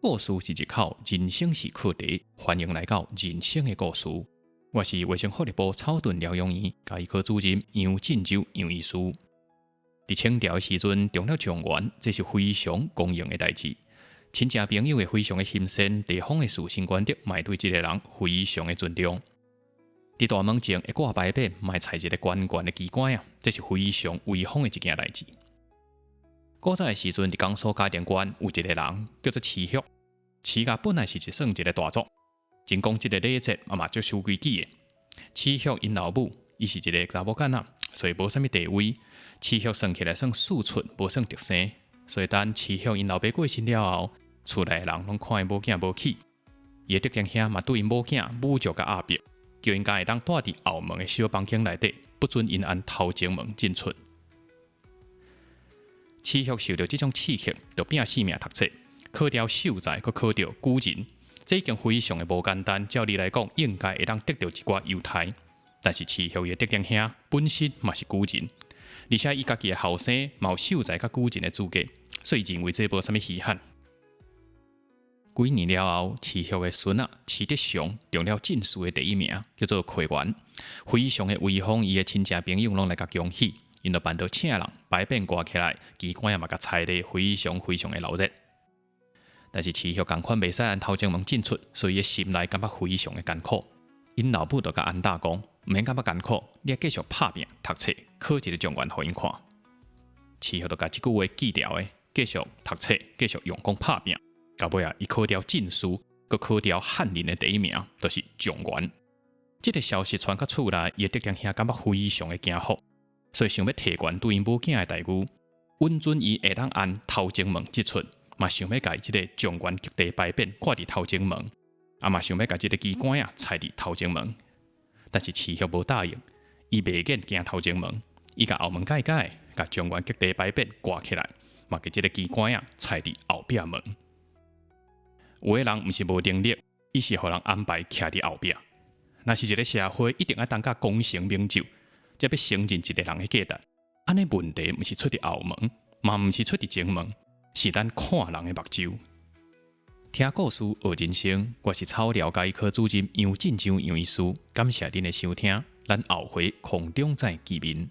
故事是入口，人生是課題。歡迎來到人生的故事。我是衛生福利部草屯療養院家醫科主任楊振洲楊醫師。佇清朝的時陣中了狀元，這是非常光榮的代誌。親戚朋友會非常的欣羨，地方的士紳官邸嘛對這个人非常的尊重。佇大門前會掛牌匾，嘛會裁一个懸懸的旗桿仔，這是非常威風的一件代誌。古早的時陣，佇江蘇嘉定縣有一个人叫做徐旭。徐家本來是一算一个大族，真講這个禮節嘛足守規矩的。徐旭𪜶老母，伊是一个查某囡仔，所以無啥物地位。徐旭算起來算庶出，無算特生。所以等徐旭𪜶老爸過身了後，厝內的人攏看伊某囝無起，伊的德行兄嘛對𪜶某囝侮辱佮壓迫，叫𪜶敢會當蹛佇後門的小房間內底，不准𪜶按頭前門進出。徐旭受著這種刺激，就拼死命讀冊。考著秀才，閣考著舉人，這已經非常的無簡單。照理來講，應該會當得著一寡優待。但是徐旭伊的德行兄本身嘛是舉人，而且伊家己的後生嘛有秀才佮舉人的資格，所以認為這無啥物稀罕。幾年了後，徐旭的孫仔徐德祥中了進士的第一名，叫做會元，非常的威風。伊的親戚朋友攏來共恭喜，𪜶就辦桌請人，牌匾掛起來，旗桿仔嘛共裁得非常非常的鬧熱。但是徐旭仝款袂使按頭前門進出，所以伊心內感覺非常的艱苦。𪜶老母就共安膽講，毋免感覺艱苦，你愛繼續拍拚讀冊，考一个狀元予𪜶看。徐旭就共這句話記牢的，繼續讀冊，繼續用功拍拚。到尾仔，伊考著進士，閣考著翰林的第一名，就是狀元。這个消息傳到厝內，伊的德行兄感覺非常的驚惑，所以想欲提懸對𪜶某囝的待遇，允准伊會當按頭前門進出。嘛想欲共這个狀元及第牌匾掛佇頭前門，啊嘛想欲共這个旗桿仔裁佇頭前門，但是徐旭無答應，伊袂願行頭前門，伊共後門改改，共狀元及第牌匾掛起來，嘛共這个旗桿仔裁佇後壁門。有的人毋是無能力，伊是予人安排徛佇後壁。若是一个社會一定愛等甲功成名就，才欲承認一个人的價值，按呢問題毋是出佇後門，嘛毋是出佇前門。是咱看人的目睭。聽故事學人生，我是草療家醫科主任楊振洲楊醫師，感謝恁的收聽，咱後回空中再見面。